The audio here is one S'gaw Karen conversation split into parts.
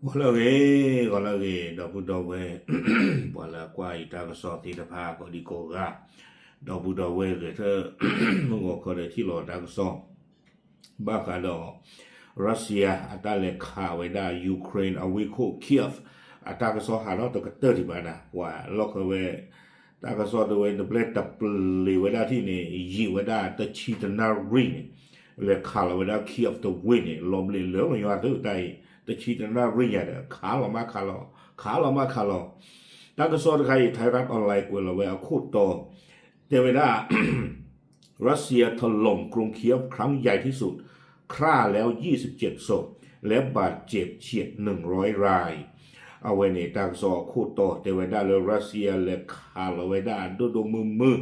ဂီၤလၢအဂ့ၤ, ဂီၤလၢအဂ့ၤ, ဒီပုၢ်ဒီဝဲၢ်, ပှၤလၢအကွၢ်ယတၢ်ကစီၣ်သ့ၣ်တဖၣ်ကိးဒံကိးဂၤ, ဒီပုၢ်ဒီဝဲၢ်ဂဲၤထၢၣ် မုၢ်ဂီၤခီဒီးထံၣ်လိာ်တၢ်ကစီၣ် ဘၣ်ဃးဒီး Russia အတၢ်လဲၤခးဝဲဒၣ် Ukraine အဝ့ၢ်ခိၣ် Kyiv အတၢ်ကစီၣ်ဟးထီၣ်တကတၢၢ်ဒံးဘၣ်နၤ, ပှၤလီၢ်ဃၢၤဝဲ တၢ်ကစီၣ်တဲဝဲ တဘျဲၣ်တပျ့ၤဝဲဒၣ်ထံၣ်န့ၣ် ယံာ်ဝဲဒၣ်တဆံတနၣ်ရံၣ်န့ၣ် လဲၤခးလီၤဝဲဒၣ် Kyiv တဝ့ၢ်န့ၣ် လီၤဘျ့းလၢပှၤကညီသုတၢ်အံၤ တဆံတနၣ်ရံၣ်ညါဒီး ခးလီၤမးခးလီၤ, ခးလီၤမးခးလီၤ. တၢ်ကစီၣ်တခါအံၤ Thairath Online ကွဲးလီၤဝဲအခိၣ်တီ တဲဝဲဒၣ် Russia ถล่มกรุงเคียฟครั้งใหญ่ที่สุด ฆ่าแล้วยี่สิบเจ็ดศพ และบาดเจ็บเฉียดหนึ่งร้อยราย အဝဲန့ၣ် တၢ်ကစီၣ်အခိၣ်တီတဲဝဲဒၣ်လၢ Russia လဲၤခးလီၤဝဲဒၣ်ဒိၣ်ဒိၣ်မုၢ်မုၢ်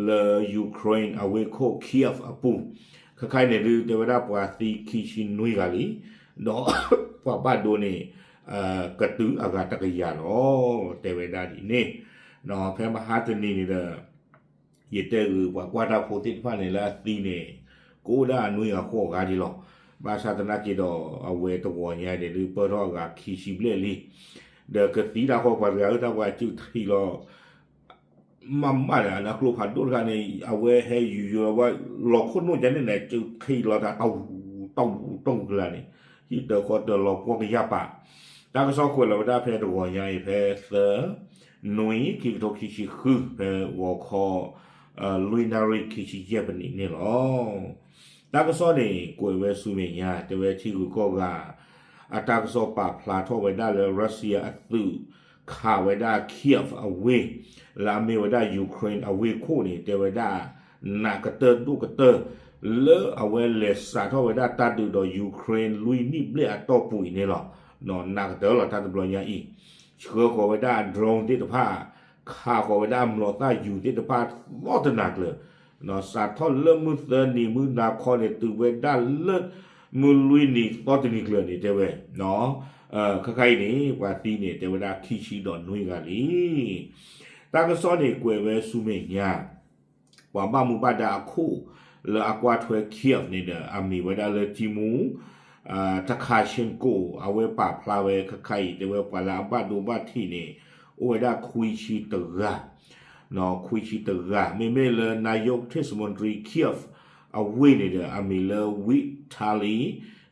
လၢ Ukraine အဝ့ၢ်ခိၣ် Kyiv အပူၤ, ခဲခါအံၤန့ၣ်ဒုး တဲဝဲဒၣ်ပှၤသံခံဆံနွံဂၤလံ, ဒီးပှၤဘၣ်ဒိန့ၣ် ကတုၤအဂၤတကယၤလီၤ, တဲဝဲဒၣ်ဒ်န့ၣ်, ဖဲမဟါတနံၤန့ၣ်ဒီး ယတဲဂုာ်ပှၤကွၢ်တၢ်ဖိသ့ၣ်တဖၣ်န့ၣ်လၢအသံန့ၣ် ကအိၣ်ဒၣ်အနွံဂၤဃိးဂၤဒံးလီၤ. ဘၣ်ဆၣ်သနာ်က့ဒီး အဝဲတဂီၤညါအံၤန့ၣ်ဒုး ပၢၢ်ထီၣ်အဂၤခံဆံဘျဲၣ်လံ. ဒီးကသံတၢ်ဃီပှၤတဂၤဧၢ တၢ်ပှၤစုၣ်ထံးလီၤ မးမးဒီး အကျိဖးဒိၣ်တခါန့ၣ် အဝဲဟဲယူၤယူၤလီၤဝဲ လီၤခိၣ်နူာ်ကန့ၣ်န့ၣ် စုၣ်ထံးလီၤတၢ် တၢ်ဝူၤတၢ်ဝူၤတၢ်ဝူၤကလာ်န့ၣ် ဟံၣ်တၢဃီတၢလီၤပှီၢ်ကယၢ်ပာ်. တၢ်ကစီၣ်ကွဲးလီၤဝဲဒၣ်ဖဲတဂီၤညါအံၤ ဖဲသၢ နွံ ခံကထိခံဆံဃု ဖဲဂီၤခီ လွံၢ်နၣ်ရံၣ်ခံဆံယဲၢ်ပနံးန့ၣ်လီၤ. တၢ်ကစီၣ်န့ၣ် ကွဲးဝဲဆူမဲာ်ညါ တဲဝဲထံဂုၤကီၢ်ဂၤ အတၢ်ကစီၣ်ပာ်ဖျါထီၣ်ဝဲဒၣ်လၢ Russia အသုးခးဝဲဒၣ် Kyiv အဝ့ၢ် လၢအမ့ၢ်ဝဲဒၣ် Ukraine အဝ့ၢ်ခိၣ်န့ၣ် တဲဝဲဒၣ် နးကတၢၢ်ဒိၣ်ကတၢၢ် လၢအဝဲလဲၤစးထီၣ်ဝဲဒၣ်တၢ်ဒုးဒီး Ukraine လွံၢ်နံၣ်ဘျဲၣ်အတီၢ်ပူၤအံၤန့ၣ်လီၤ. နးကတၢၢ်လီၤတၢ်တဘျီညါအံၤ ဆှၢဃီၤဝဲဒၣ် drone သ့ၣ်တဖၣ် ခးဃီၤဝဲဒၣ်မျိာ်သၣ်ယူၤသ့ၣ်တဖၣ်သီတနၤကျၢၤ, စးထီၣ်လၢမုၢ်သၢနံၤမုၢ်နၤခီန့ၣ် တုၤဝဲဒၣ်လၢ မုၢ်လွံၢ်နံၤသီတနံၤကျၢၤန့ၣ် တဲဝဲ ခဲခါအံၤန့ၣ် ပှၤသံန့ၣ် တဲဝဲဒၣ်ခံဆံဒီးနွံဂၤလံ. တၢ်ကစီၣ်န့ၣ်ကွဲးဝဲဆူမဲာ်ညါ ပှၤဘၣ်မူဘၣ်ဒါအခိၣ် လၢအကွၢ်ထွဲ Kyiv န့ၣ်ဒီး အမံၤဝဲဒၣ်လၢ Timur Takashenko အဝဲပာ်ဖျါဝဲခဲခါအံၤ တဲဝဲပှၤလၢအဘၣ်ဒိဘၣ်ထံးန့ၣ် အိၣ်ဝဲဒၣ်ခွံဆံတဂၤ, ခွံဆံတဂၤ မ့မ့ၢ်လၢ Nayok เทศมนตรี Kyiv အဝ့ၢ်န့ၣ်ဒီး အမံၤလၢ Vitali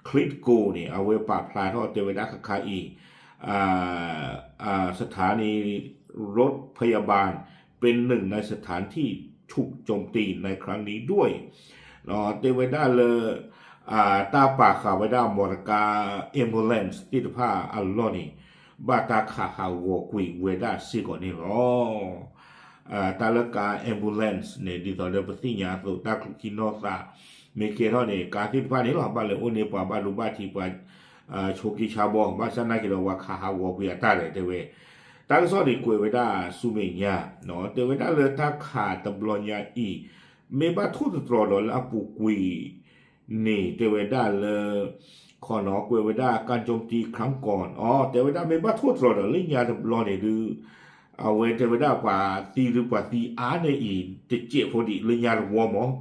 Klitschko န့ၣ် အဝဲပာ်ဖျါထီၣ်တဲဝဲဒၣ်ခဲခါအံၤ สถานีรถพยาบาลเป็นหนึ่งในสถานที่ถูกโจมตีในครั้งนี้ด้วย တဲဝဲဒၣ်လၢ တၢ်ပာ်ဃာ်ဝဲဒၣ် မော်တော်ကား ambulance သ့ၣ်တဖၣ်အလီၢ်န့ၣ် ဘၣ်တၢ်ခးဟးဂီၤကွံာ်ဝဲဒၣ်စ့ၢ်ကီးန့ၣ်လီၤ. တၢ်လၢကါ ambulance န့ၣ် ဒ်သိးလၢပသ့ၣ်ညါအသိး တၢ်ချုးခံနီၢ်သး မ့ၢ်ကဲထီၣ်န့ၣ် ကါသ့ၣ်တဖၣ်န့ၣ်လီၤ ဘၣ်လဲၤအိၣ်န့ၢ်ပှၤဘၣ်ဒိဘၣ်ထံး ပှၤဆိးက့ဆါဘီ ဘၣ်ဆၣ်သနာ်က့ဒီး ပှၤခးဟးဂီၤကွံာ်အတၢ်လဲၣ် တဲဝဲ. တၢ်ကစီၣ်န့ၣ်ကွဲးဝဲဒၣ်ဆူမဲာ်ညါ တဲဝဲဒၣ်လၢတၢ်ခးတဘျီညါအံၤ မ့ၢ်ဘၣ်ထိၣ်သတြီၤဒီးလၢအပူၤကွံာ်န့ၣ် တဲဝဲဒၣ်လၢ ခီနီၤ ကွဲးဝဲဒၣ် การโจมตีครั้งก่อน တဲဝဲဒၣ်မ့ၢ်ဘၣ်ထိၣ်သတြီၤဒီးလၢညါတဘျီန့ၣ်ဒုး အဝဲတဲဝဲဒၣ်ပှၤသံဒုးပှၤသံအါန့ၢ်အံၤ တစဲးဖိဒံးလၢညါတဝီမး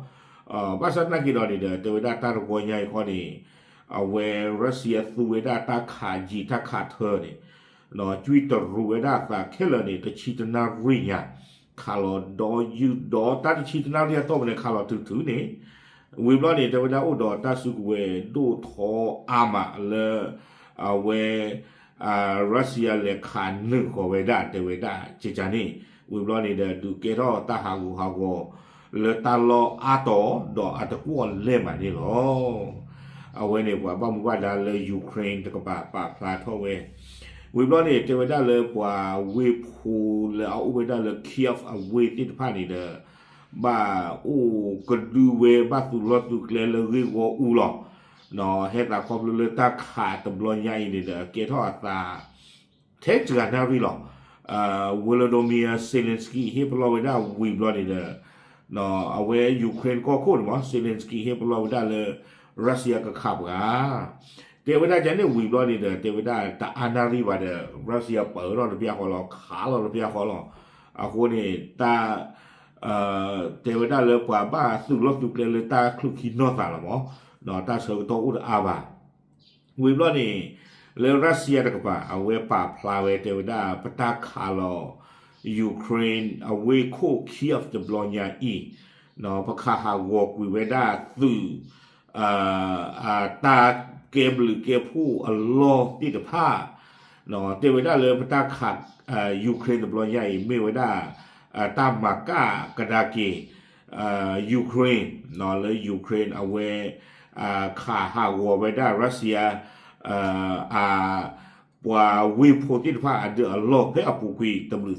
ဘၣ်ဆၣ်သနာ်က့ဒီးန့ၣ်ဒီး တဲဝဲဒၣ်တၢ်တဝီညါအံၤခီန့ၣ် အဝဲ Russia သူဝဲဒၣ်တၢ်ခးယံာ်တၢ်ခးထၢန့ၣ် ကွံတရူးဝဲဒၣ်အသးခဲလၢာ်န့ၣ် တဆံတနၣ်ရံၣ်ညါ ခးလီၤဒီးယုၢ်ဒီးတၢ်တဆံတနၣ်ရံၣ်အတီၢ်ပူၤန့ၣ် ခးလီၤတုၤတုၤန့ၣ် ဝံၤဘျီန့ၣ် တဲဝဲဒၣ်အိၣ်ဒီးတၢ်စုကဝဲၤဒိၣ်ထီအါမးလၢ အဝဲ Russia လဲၤခးနုာ်ဃီၤဝဲဒၣ် တဲဝဲဒၣ်ကကန့ၣ် ဝံၤဘျီန့ၣ်ဒီး ဒုးကဲထီၣ်တၢ်ဟးဂူာ်ဟးဂီၤ လၢတၢ်လီၢ်အါတီၤဒီးအတကွီၣ်လဲၢ်မးန့ၣ်လီၤ. အဝဲန့ၣ် ပှၤဘၣ်မူဘၣ်ဒါလၢ Ukraine တကပၤပာ်ဖျါထီၣ်ဝဲ ဝံၤဘျီန့ၣ် တဲဝဲဒၣ်လၢပှၤဝ့ၢ်ဖိလၢအအိၣ်ဝဲဒၣ်လၢ Kyiv အဝ့ၢ်သ့ၣ်တဖၣ်န့ၣ်ဒီး ဘၣ်အိၣ်ကဒုဝဲ ဘၣ်သူၣ်လီၢ်သူၣ်ကျဲလၢဂ့ၢ်ဂီၢ်အူလီၤ. ဟဲသးခီဖျိလၢတၢ်ခးတဘျီညါအံၤန့ၣ်ဒီး ကဲထီၣ်အသး ထဲစှၤနၣ်ရံၣ်လီၤ. Volodymyr Zelensky ဟ့ၣ်ပလီၢ်ဝဲဒၣ်ဝံၤဘျီန့ၣ်ဒီး အဝဲ Ukraine ကီၢ်ခိၣ်န့ၣ်မး Zelensky ဟ့ၣ်ပလီၢ်ဝဲဒၣ်လၢ Russia ကခးပှၤ တဲဝဲဒၣ်ကန့ၣ်ဝံၤဘျီန့ၣ်ဒီး တဲဝဲဒၣ်တအါနၣ်ရံၣ်ဘၣ်ဒီး Russia ပၢၤထီၣ်တပျၢ်ဃီလီၤ ခးလီၤတပျၢ်ဃီလီၤ. အဃိန့ၣ် တၢ် တဲဝဲဒၣ်လၢပှၤဘၣ်သူၣ်လီၢ်သူၣ်ကျဲလၢတၢ်ချုးခံနီၢ်သးလီၤမး တၢ်ဆၢကတီၢ်အိၣ်တအါဘၣ်. ဝံၤဘျီန့ၣ် လၢ Russia တကပၤ အဝဲပာ်ဖျါဝဲတဲဝဲဒၣ် ပတၢ်ခးလီၤ Ukraine အဝ့ၢ်ခိၣ် Kyiv တဘျီညါအံၤ ပခးဟးဂီၤကွံာ်ဝဲဒၣ်သုး အတၢ်ကဲဘျုးကဲဖှိၣ်အလီၢ်သ့ၣ်တဖၣ် တဲဝဲဒၣ်လၢပတၢ်ခး Ukraine တဘျီညါအံၤ မ့ၢ်ဝဲဒၣ် တၢ်မၤကၣ်ကဒါက့ၤ Ukraine လၢ Ukraine အဝဲ ခးဟးဂီၤဝဲဒၣ် Russia အ ပှၤဝ့ၢ်ဖိသ့ၣ်တဖၣ်အဒၢးအလီၢ်ဖဲအပူၤကွံာ်တဘျုးသီ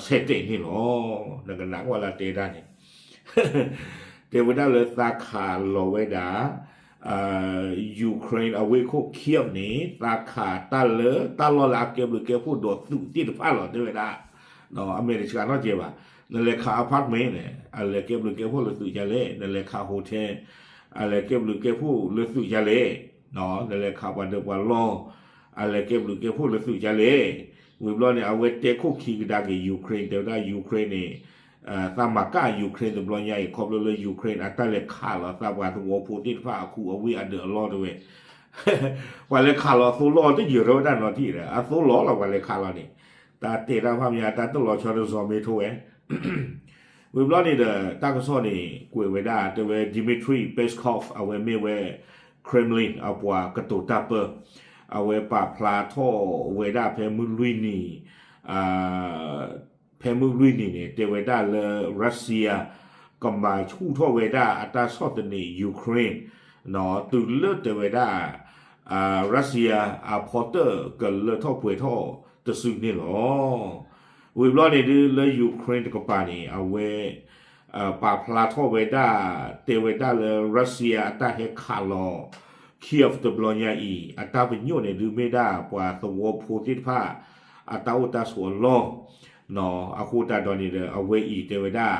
ဆဲးတဲာ်န့ၣ်လီၤ. နကနၣ်ကွၢ်လၢတဲဒၣ်န့ၣ် တဲဝဲဒၣ်လၢသးခးလီၤဝဲဒၣ် Ukraine အဝ့ၢ်ခိၣ် Kyiv န့ၣ် သးခးတၢ်လၢတၢ်လီၢ်လၢအကဲဘျုးကဲဖှိၣ်ဒီးသုးသ့ၣ်တဖၣ်လီၤ တဲဝဲဒၣ် အမဲာ်တဆှးနီတကဲဘၣ်. နလဲၤခး apartment န့ၣ် အလဲၤကဲဘျုးကဲဖှိၣ်လၢသုးဒ်လဲၣ်, နလဲၤခး hotel အလဲၤကဲဘျုးကဲဖှိၣ်လၢသုးဒ်လဲၣ်, နလဲၤခးပှၤဒၢးပှၤလီၢ် အလဲၤကဲဘျုးကဲဖှိၣ်လၢသုးဒ်လဲၣ်. ဝံၤဘျီန့ၣ် အဝဲတဲခိၣ်ခံကဒါက့ၤ Ukraine တဲဝဲဒၣ် Ukraine န့ၣ် သးမၤကၣ် Ukraine တဘျီညါအံၤ ခီဖျိလၢ Ukraine အတၢ်လဲၤခးလီၤသးပှၤသဝီဖိသ့ၣ်တဖၣ်အခူအဝ့ၢ်အဒၢးအလီၢ်တဲဝဲ ပှၤလဲၤခးလီၤအသိလီၢ်တယၢၤထီၣ်ဝဲဒၣ်နီတထံၣ်ဒီး အသိလီၢ်လီၤ ပှၤလဲၤခးလီၤန့ၣ် တၢ်တဲတၢ်ဖးမယါ တၢ်တလီၤဆီတစီၤမ့ၢ်ထိဝဲ ဝံၤဘျီန့ၣ်ဒီး တၢ်ကစီၣ်န့ၣ် ကွဲးဝဲဒၣ် တဲဝဲ Dmitry Peskov အဝဲမ့ၢ်ဝဲ Kremlin အပှၤကတိၤတၢ်ပၢ အဝဲပာ်ဖျါထီၣ်ဝဲဒၣ်ဖဲမုၢ်လွံၢ်နံၤ ဖဲမုၢ်လွံၢ်နံၤန့ၣ် တဲဝဲဒၣ်လၢ Russia ကမၤဆူၣ်ထီၣ်ဝဲဒၣ်အတၢ်ဆီၣ်သနံး Ukraine တုၤလၢတဲဝဲဒၣ် Russia အဖီတၢၣ်ကလၢထီၣ်ပှဲၤထီၣ်တစုန့ၣ်လီၤ. ဝံၤဘျီန့ၣ်ဒုးလၢ Ukraine တကပၤန့ၣ် အဝဲ ပာ်ဖျါထီၣ်ဝဲဒၣ် တဲဝဲဒၣ်လၢ Russia အတၢ်ဟဲခးလီၤ Kyiv တဘျီညါအံၤ အတၢ်ပညိၣ်န့ၣ်ဒုးမ့ၢ်ဒၣ်ပှၤသဝီဖိသ့ၣ်တဖၣ် အတၢ်အိၣ်တၢ်ဆိးအလီၢ် အဃိသတးဒီးန့ၣ်ဒီး အဝဲအံၤတဲဝဲဒၣ်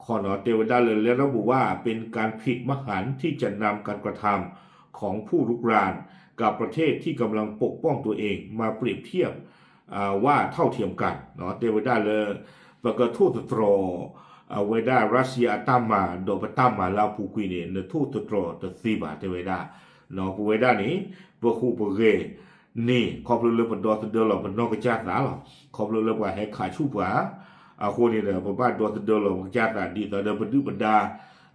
ခီနီၤတဲဝဲဒၣ်လၢ လက်ရဘူးဝါ เป็นการผิดมหันต์ที่จะนำการกระทำของผู้รุกรานกับประเทศที่กำลังปกป้องตัวเองมาเปรียบเทียบ ว่าเท่าเทียมกัน တဲဝဲဒၣ်လၢ ပကထိၣ်သတြီၤ အဝဲဒၣ် Russia အတၢ်မၤ ဒီးပတၢ်မၤလၢအပူၤကွံာ်န့ၣ် နထိၣ်သတြီၤတသ့ဘၣ် တဲဝဲဒၣ် ပဝဲဒၣ်န့ၣ် ပဟူးပဂဲၤန့ၣ် ခီဖျိလၢပဒီသဒၢလီၤပနီၢ်ကစၢ်သးလီၤ. ခီဖျိလၢပှၤဟဲခးဆူၣ်ပှၤ အဃိန့ၣ်ဒီး ပဘၣ်ဒီသဒၢလီၤပကစၢ်သး ဒ်သိးဒီးပဒုၣ်ပဒါ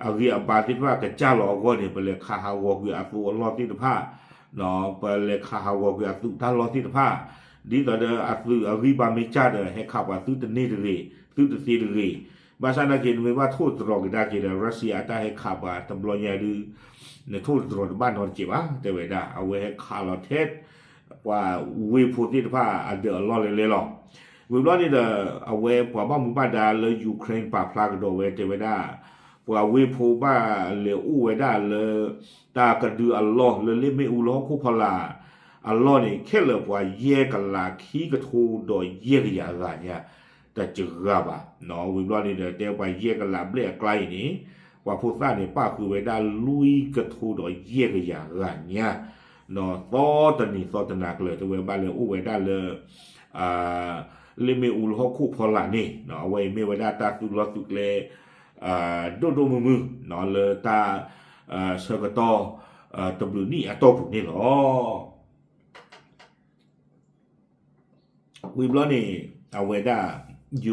အဂံၢ်အဘါသ့ၣ်တဖၣ်ကစၢ်လီၤအဂီၢ်န့ၣ် ပလဲၤခးဟးဂီၤကွံာ်အသိအလီၢ်သ့ၣ်တဖၣ် ပလဲၤခးဟးဂီၤကွံာ်အသုးတၢ်လီၢ်သ့ၣ်တဖၣ် ဒ်သိးဒီးအသုးအဂံၢ်ဘါမ့ၢ်စၢ်ဒီး ဟဲခးပှၤသုတန့ၢ်တဂ့ၤ သုတသ့တဂ့ၤ. ဘၣ်ဆၣ်နာ်က့ နမ့ၢ်ဘၣ်ထိၣ်သတြီၤကဒါက့ၤဒီး Russia အတၢ်ဟဲခးပှၤတဘျီညါဒုး နထိၣ်သတြီၤတဘၣ်နီတစဲးဘၣ် တဲဝဲဒၣ် အဝဲဟဲခးလီၤထဲ ပှၤဝ့ၢ်ဖိသ့ၣ်တဖၣ်အဒၢးအလီၢ်လဲၤလဲၤလီၤ. ဝံၤဘျီန့ၣ်ဒီး အဝဲပှၤဘၣ်မူဘၣ်ဒါလၢ Ukraine ပာ်ဖျါကဒီးဝဲတဲဝဲဒၣ် ပှၤဝ့ၢ်ဖိဘၣ်လဲၤအိၣ်ဝဲဒၣ်လၢ တၢ်ကဒုအလီၢ်လၢလ့ၣ်မ့ၣ်အူလၢဟီၣ်ခိၣ်ဖီလာ် အလီၢ်န့ၣ် ခဲလၢာ်ပှၤယဲၢ်ကလးခံကထိဒီးယဲၢ်ကယၤဂၤညါ တစှၤဘၣ်. ဝံၤဘျီန့ၣ်ဒီး တဲပှၤယဲၢ်ကလးဘျဲၣ်အကျါအံၤန့ၣ် ပှၤဖိသၣ်န့ၣ် ပၣ်ဃုာ်ဝဲဒၣ်လွံၢ်ကထိဒီးယဲၢ်ကယၤဂၤညါ သီတနံၤသီတနၤကျၢၤ တဲဝဲဘၣ်လဲၤအိၣ်ဝဲဒၣ်လၢ လ့ၣ်မ့ၣ်အူလၢဟီၣ်ခိၣ်ဖီလာ်န့ၣ် အဝဲအံၤမ့ၢ်ဝဲဒၣ်တၢ်သုးလီၢ်သုးကျဲ ဒိၣ်ဒိၣ်မုၢ်မုၢ် လၢတၢ်ဆၢကတီၢ် တဘျုးနံၣ်အတီၢ်ပူၤန့ၣ်လီၤ. ဝံၤဘျီန့ၣ် အဝဲဒၣ်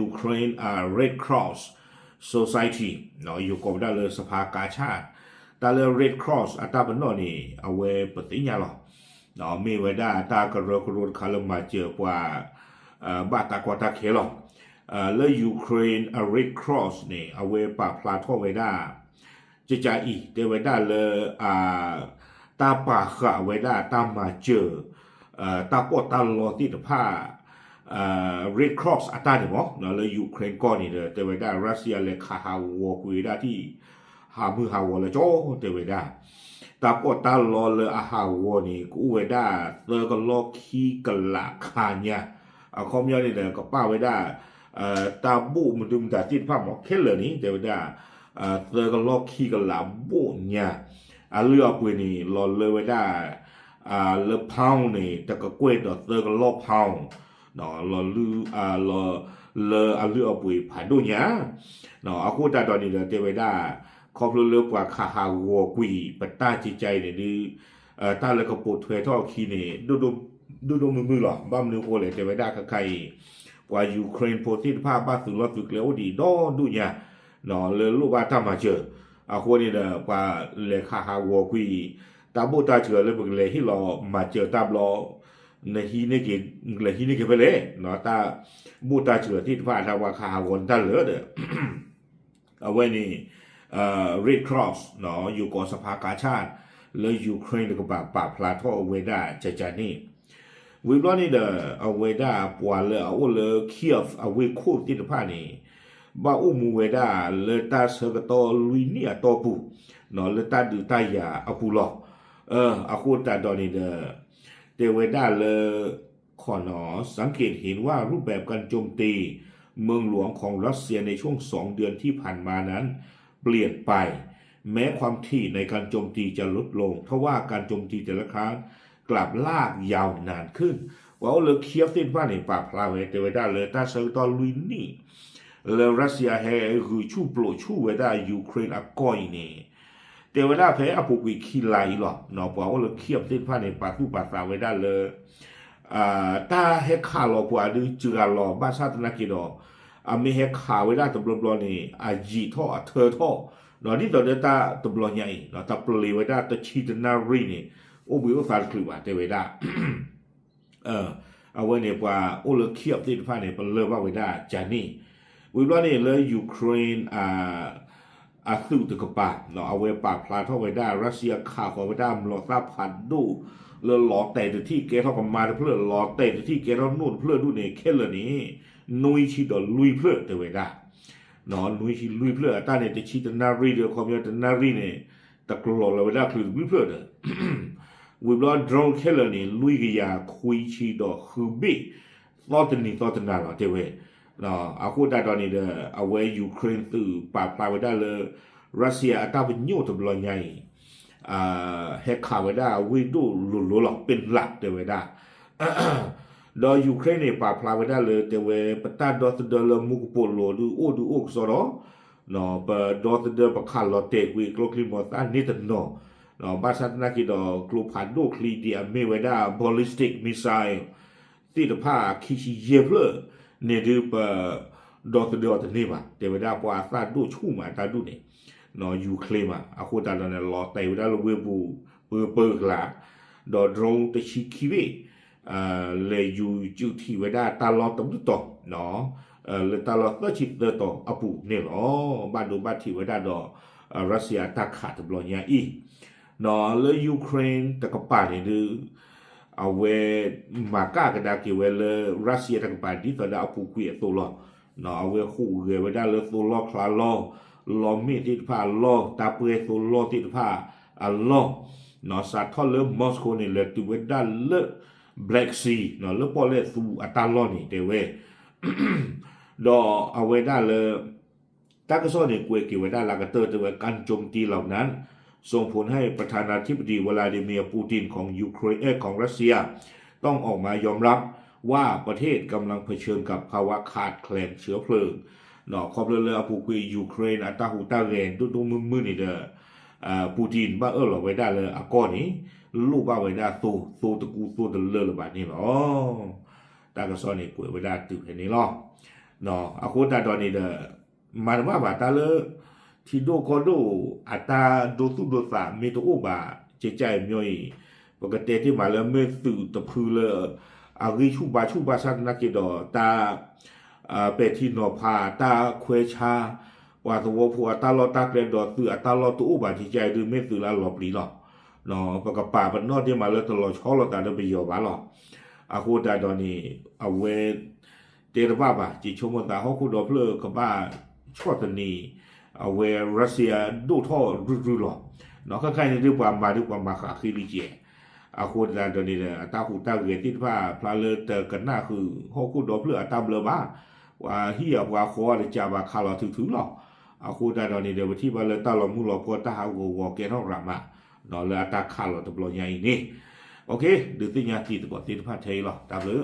Ukraine Red Cross Society ယိၤကိးဝဲဒၣ်လၢ စဖါကါဆၣ် တၢ်လၢ Red Cross အတၢ်ပနီၣ်န့ၣ် အဝဲပသ့ၣ်ညါလီၤ. မ့ၢ်ဝဲဒၣ်တၢ်ကရၢကရိတခါလၢမၤစၢၤပှၤ ဘၣ်တၢ်ကီတၢ်ခဲလီၤ. လၢ Ukraine အ Red Cross န့ၣ် အဝဲပာ်ဖျါထီၣ်ဝဲဒၣ် ကကးအံၤ တဲဝဲဒၣ်လၢ တၢ်ပာ်ဃာ်ဝဲဒၣ်တၢ်မၤစၢၤ တၢ်ပီးတၢ်လီသ့ၣ်တဖၣ် Red Cross အတၢ်န့ၣ်မ့ၢ် လၢ Ukraine ကီၢ်န့ၣ်ဒီး တဲဝဲဒၣ် Russia လဲၤခးဟးဂီၤကွံာ်ဝဲဒၣ်ထံၣ် ဟးမုၢ်ဟးဂီၤလၢကၠီ တဲဝဲဒၣ် တၢ်ပီးတၢ်လီလၢအဟးဂီၤန့ၣ် ကအိၣ်ဝဲဒၣ်သၢကလီၢ်ခံကလးခါညါ အခီပညီန့ၣ်ဒီး ကပာ်ဝဲဒၣ် တၢ်ဘိၣ်မနုၤမတၤသ့ၣ်တဖၣ်မ့ၢ် ခဲလၢာ်န့ၣ် တဲဝဲဒၣ် သၢကလီၢ်ခံကလးဘိၣ်ညါ အလုၢ်အပှ့ၤန့ၣ် လီၤလၢဝဲဒၣ် လၢ pound န့ၣ် တကကွဲၢ်ဒီးသၢကလီၢ် pound လီၤလၢအလုၢ်အပှ့ၤဖးဒိၣ်ညါ အဃိသတးဒီးန့ၣ်ဒီး တဲဝဲဒၣ် ခီဖျိလၢပှၤခးဟးဂီၤကွံာ် ပတၢ်ကကးအံၤန့ၣ်ဒုး တၢ်လၢကပိာ်ထွဲထီၣ်အခံန့ၣ် ဒိၣ်ဒိၣ်မုၢ်မုၢ်လီၤ. ဘၣ်မနုၤအဃိလဲၣ် တဲဝဲဒၣ်ခဲခါအံၤ ပှၤ Ukraine ဖိသ့ၣ်တဖၣ် ဘၣ်သုးလီၢ်သုးကျဲအိၣ်ဒံးဒီဒူၣ်ညါ လၢလိၣ်ဘၣ်တၢ်မၤစၢၤ, အဃိန့ၣ်ဒီး ပှၤလဲၤခးဟးဂီၤကွံာ် တၢ်ဘိၣ်တၢ်စှၤလၢပကလဲၤဟ့ၣ်လီၤမၤစၢၤတၢ်ဘျီ နဟံးန့ၢ်က့ၤဖဲလဲၣ် တၢ်ဘိၣ်တၢ်စှၤသ့ၣ်တဖၣ် တၢ်ပှၤခးဟးဂီၤန့ၢ်တၢ်လၢာ်ဒီး အဝဲန့ၣ် Red Cross ယိၤကီးစဖါကၤဆၣ် လၢယူၤခရ့ၣ်တကပၤ ပာ်ဖျါထီၣ်ဝဲဒၣ်ကကန့ၣ် ဝံၤဘျီန့ၣ်ဒီး အဝဲဒၣ်ပှၤလၢအအိၣ်လၢ Kyiv အဝ့ၢ်ခိၣ်သ့ၣ်တဖၣ်န့ၣ် ဘၣ်အိၣ်မူဝဲဒၣ်လၢတၢ်ဆၢကတီၢ်လွံၢ်နံၣ်အတီၢ်ပူၤ လၢတၢ်ဒုးတၢ်ယၤအပူၤလီၤ. အဃိသတးဒီးန့ၣ်ဒီး တဲဝဲဒၣ်လၢ ขอสารสังเกตเห็นว่ารูปแบบการโจมตีเมืองหลวงของรัสเซียในช่วงสองเดือนที่ผ่านมานั้นเปลี่ยนไป แม้ความถี่ในการโจมตีจะลดลง ทว่าการโจมตีแต่ละครั้งกลับลากยาวนานขึ้น ပှၤအိၣ်လၢ Kyiv သ့ၣ်တဖၣ်န့ၣ် ပာ်ဖျါဝဲ တဲဝဲဒၣ်လၢတၢ်ဆၢကတီၢ်လွံၢ်နံၣ် လၢရၢစံယါဟဲဂုာ်ဆူၣ်ပျိးဆူၣ်ဝဲဒၣ် ယူၤခရ့ၣ်အကီၢ်အံၤန့ၣ် တဲဝဲဒၣ်ဖဲအပူၤကွံာ်ခံလါအံၤလီၤ. ပှၤအိၣ်လၢ Kyiv သ့ၣ်တဖၣ်န့ၣ် ပာ်သူၣ်ပာ်သးဝဲဒၣ်လၢ တၢ်ဟဲခးလီၤပှၤဒုးစှၤလီၤ ဘၣ်ဆၣ်သနာ်က့ဒီး အမ့ၢ်ဟဲခးဝဲဒၣ်တဘျီဘျီန့ၣ် အယံာ်ထီၣ်အထၢထီၣ် ဒ်သိးဒီးတၢ်တဘျီညါအံၤ တၢ်ပျ့ၤဝဲဒၣ်တဆံတနၣ်ရံၣ်န့ၣ် အိၣ်ဘှံးအိၣ်သါတချုးဘၣ် တဲဝဲဒၣ် အဝဲန့ၣ်ပှၤအိၣ်လၢ Kyiv သ့ၣ်တဖၣ်န့ၣ် ပလၢၢ်ဘၣ်ဝဲဒၣ်ကန့ၣ် ဝံၤဘျီန့ၣ်လၢ Ukraine အသုးတကပၤ အဝဲပာ်ဖျါထီၣ်ဝဲဒၣ် ရၢစံယါခးဃီၤဝဲဒၣ် မျိာ်သၣ်ဖးဒိၣ် လၢလီၤတဲာ်တထံၣ်ကဲထီၣ်ကမါတဖျၢၣ် လီၤတဲာ်တထံၣ်ကဲထီၣ်နိၣ်တဖျၢၣ်ဒူၣ်န့ၣ် ခဲလၢာ်န့ၣ် နွံဆံဒီးလွံၢ်ဖျၢၣ်တဲဝဲဒၣ် နွံဆံလွံၢ်ဖျၢၣ် အတၢ်န့ၣ် တဆံတနၣ်ရံၣ်ဒီး ခီပညီတနၣ်ရံၣ်န့ၣ် တကျိၤလီၤဝဲဒၣ်ချုးတဘျုးဖျၢၣ်ဒီး ဝံၤဘျီ drone ခဲလၢာ်န့ၣ် လွံၢ်ကယၤခွံဆံဒီးဃုဘ့ၣ် သီတနံၤသီတနၤလီၤတဲဝဲ အဃိသတးဒီးန့ၣ်ဒီး အဝဲ Ukraine သုးပာ်ဖျါဝဲဒၣ်လၢ ရၢစံယါအတၢ်ပညိၣ်တဘျီညါအံၤ ဟဲခးဝဲဒၣ်ဝ့ၢ်ဒိၣ်လိၤလိၤလီၤ ပ့ၣ်လးတဲဝဲဒၣ် ဒီး Ukraine န့ၣ် ပာ်ဖျါဝဲဒၣ်လၢတဲဝဲ ပတၢ်ဒီသဒၢလၢမူကပိာ်လိၤဒုးအိၣ်ဒုးအိၣ်ကစီဒီး ပဒီသဒၢပခးလီၤတဲာ်ကွံာ်ကျိချံမျိာ်သၣ်န့ၣ်တနီၤ ဘၣ်ဆၣ်သနာ်က့ဒီး ကျိဖးဒိၣ်ချံဒ်အမ့ၢ်ဝဲဒၣ် ballistic missile သ့ၣ်တဖၣ်ခံဆံယဲၢ်ဖျၢၣ်န့ၣ်ဒုး ပဒီသဒၢအီၤတန့ၢ်ဘၣ် တဲဝဲဒၣ်ပှၤအသၣ်ဒိၣ်ဆူၣ်မးတၢ်ဒူၣ်န့ၣ် ယူၤချ့မး အဃိသတးဒီးန့ၣ် လီၤတဲာ်ဝဲဒၣ်လၢဝ့ၢ်ပူၤ ပၢပၢကလး ဒီး drone တဆံခံဘ့ၣ် လဲၤယူၤစုးထံးဝဲဒၣ်တၢ်လီၢ်တဘျုးတီၤ လၢတၢ်လီၢ်သၢဆံသၢတီၤအပူၤန့ၣ်လီၤ. ဘၣ်ဒိဘၣ်ထံးဝဲဒၣ်ဒီး ရၢစံယါတၢ်ခးတဘျီညါအံၤ လၢ Ukraine တကပၤန့ၣ်ဒုး အဝဲမၤကၣ်ကဒါက့ၤဝဲလၢ ရၢစံယါတကပၤဒ်သိးဒီးအပူၤကွံာ်အသိးလီၤ. အဝဲဟူးဂဲၤဝဲဒၣ်လၢသိလီၢ်ချါလီၢ် လီၢ်မ့ၣ်သ့ၣ်တဖၣ်အလီၢ် တၢ်ပှဲၤသိလီၢ်သ့ၣ်တဖၣ်အလီၢ် စးထီၣ်လၢ Moscow န့ၣ် လဲၤတုၤဝဲဒၣ်လၢ Black Sea လၢပီၣ်လဲၣ်သူအတၢ်လီၢ်န့ၣ်တဲဝဲ ဒီးအဝဲဒၣ်လၢ တၢ်ကစီၣ်န့ၣ် ကွဲးက့ၤဝဲဒၣ်လၢကတၢၢ်တဲဝဲ การโจมตีเหล่านั้น ส่งผลให้ประธานาธิบดีวลาดิเมียร์ปูตินของยูเครน เอ่อ ของรัสเซีย ต้องออกมายอมรับว่าประเทศกำลังเผชิญกับภาวะขาดแคลนเชื้อเพลิง ခီဖျိလၢအပူၤကွံာ် Ukraine အတၢ်ဟူးတၢ်ဂဲၤဒိၣ်ဒိၣ်မုၢ်မုၢ်န့ၣ်ဒီး Putin ဘၣ်အၢၣ်လီၤဝဲဒၣ်လၢအကီၢ်န့ၣ် လိၣ်ဘၣ်ဝဲဒၣ်သိ သိတကူသိတလၢလၢၤဘၣ်န့ၣ်လီၤ. တၢ်ကစီၣ်န့ၣ်ကွဲးဝဲဒၣ်တုၤဖဲန့ၣ်လီၤ. အဃိသတးဒီးန့ၣ်ဒီး မၤတဘၣ်ဘၣ်တၢ်လၢ ထံဒိၣ်ကီၢ်ဒိၣ် အတၢ်ဒိသူၣ်ဒိသးမ့ၢ်တအိၣ်ဘၣ် ကဲကဲအံၤမ့ၢ်အံၤ ပကတဲတ့ၢ်မးလၢမ့ၢ်သုးတဖုလၢ အဂံၢ်ဆူၣ်ဘါဆူၣ်ဘၣ်ဆၣ်သနာ်က့ဒီး တၢ် ပဲာ်ထံနီၤဖး တၢ်ခွဲးဆါ ပှၤသဝီဖိအတၢ်လီၢ်တၢ်ကျဲဒီးသုးအတၢ်လီၢ်တအိၣ်ဘၣ် ကဲကဲအံၤဒုးမ့ၢ်သုးလၢအလီၤပျံၤလီၤ. ပကပာ်ပနီၣ်တ့ၢ်မးလၢတလီၤဆီလိာ်သးဒီးပယီၤဘၣ်လီၤ. အဃိသတးဒီးန့ၣ် အဝဲ တဲတဘၣ်ဘၣ် က့ၤဆိကမိၣ်သးဟီၣ်ခိၣ်ဒီဖျၢၣ်ကဘၣ်ဆီၣ်သနံး အဝဲ Russia ဒိၣ်ထီၣ်ရုၢ်ရုၢ်လီၤ. ခဲခါအံၤန့ၣ်ဒုး ပှၤမၤဒုးပှၤမၤဃးဃ့လံကဲး အဃိသတးဒီးန့ၣ်ဒီး အတၢ်ဟူးတၢ်ဂဲၤသ့ၣ်တဖၣ် ဖျါလၢတကနၣ်ဃုာ်ဟီၣ်ခိၣ်ဒီဖျၢၣ်အတၢ်ဘျၢဘၣ်. ပှၤဟံၣ်အပှၤဃီတကးဘၣ်ခးလီၤထုထုလီၤ. အဃိသတးဒီးန့ၣ်ဒီး ပထံၣ်ဘၣ်လၢတၢ်လီၤမုၢ်လီၤဖှီၣ်တၢ်ဟးဂီၤဂီၤကဲထီၣ်ရၤမး လၢအတၢ်ခးလီၤတဘျီညါအံၤန့ၣ် ဒုးသ့ၣ်ညါတံၤသကိးသ့ၣ်တဖၣ်ထဲအံၤလီၤ. တၢ်ဘျုး